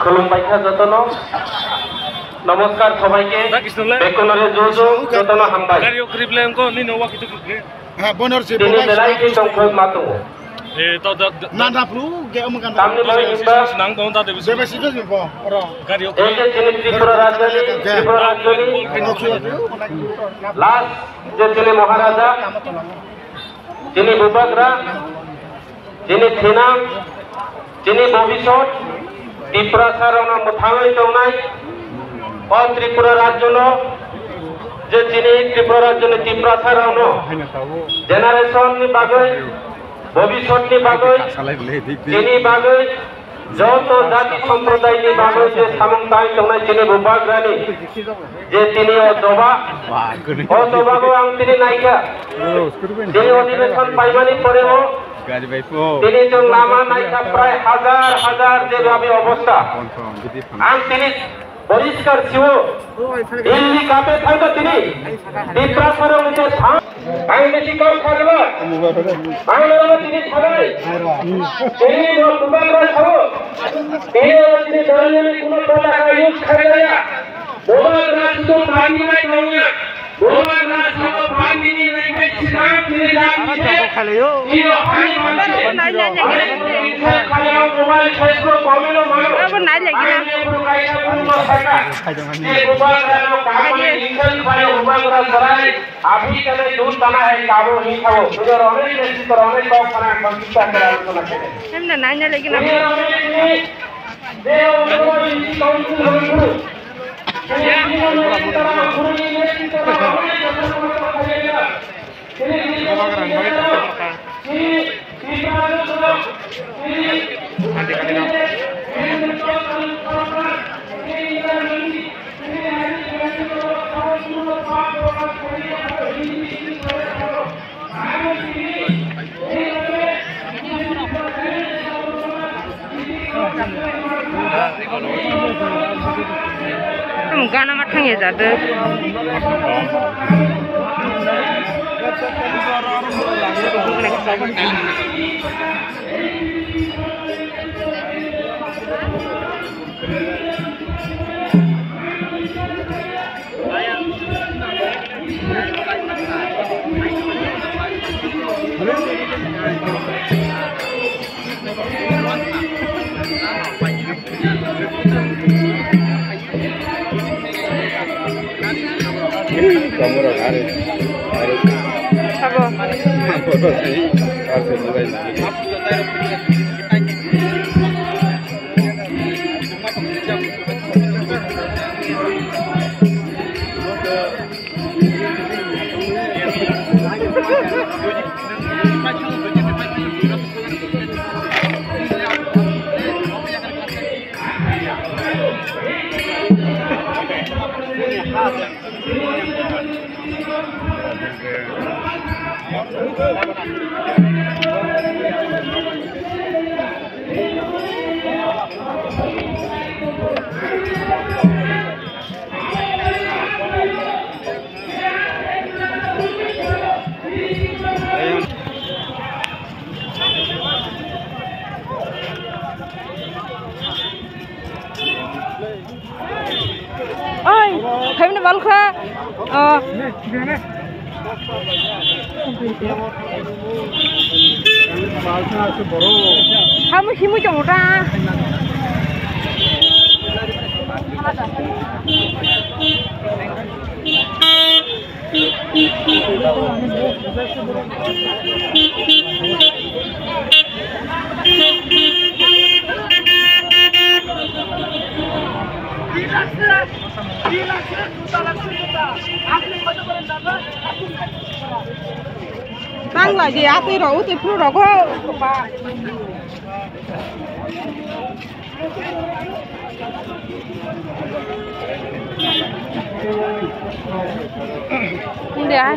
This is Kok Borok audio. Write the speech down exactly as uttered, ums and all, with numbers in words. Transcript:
Khulumbai kha jotono. Namaskar sobaike. Bekonore juju jotono hambai. Gari o krip le engko nini wa kitu kre. Ha, bonor se. Tini belai ki tongkhoi mato. Eh, to da. Na na pru ge am gan. Tamni bai inda. Nang tong ta de. Bebe si de bo. Oro. Gari o. Eke chini Tripura rajyoni, Tripura rajyoni. Last je chini Maharaja. Chini bubagra, chini thinang, chini bobisot, Tiprasa rokno mwthangwi tongnai, o Tripura rajyono, je chini Tripura rajyoni Tiprasa rokno generation ni bagwi, bobisot ni bagwi, chini bagwi, joto jati somprodai ni bagwi je samung tangwi tongnai chini bubagrani je tini o choba, o chobago ang tini naikha. Tini odhibeshon paimani poreo tini chwng lama naikha prai hajar hajar je rabi obostha. Ang tini Poriskar siwo. Delhi kape thangkha tini. Tiprasa rok nungkhe thang. Ang bisi kok kharwla. Ang nang tini thanai. Tini bo bubagra thawo. Tini bo tini dharmani kuno pota ka use khailaya. Bubagra sudu pani mai thangya. Bubagra sudu pani ni nai kai sinam tini jam ni se. Tini hai manse. Hai mobile Facebook komino mano. Abo nai lagi na. Ang ye puru kaisa puru ma saka. Ye bubagra no kama ni insan khayo bubagra sarai. Abhi kale dun tana hai kabo hi khabo. Tujar onai le tujar onai kok khana kok kita kara kona kene. Em na nai na lagi na. Tujar onai ni de onai ni kau tu hoi tu. Tujar onai ni tara guru ni ne tara onai kok khana kok khana. Tamo gana ma thang ya jadu. Sabo. Oi, phaimani balkha. Oh. Hamu himu chong ta. Tang lagi ati rok uti phuru rok ho. Hindi ah.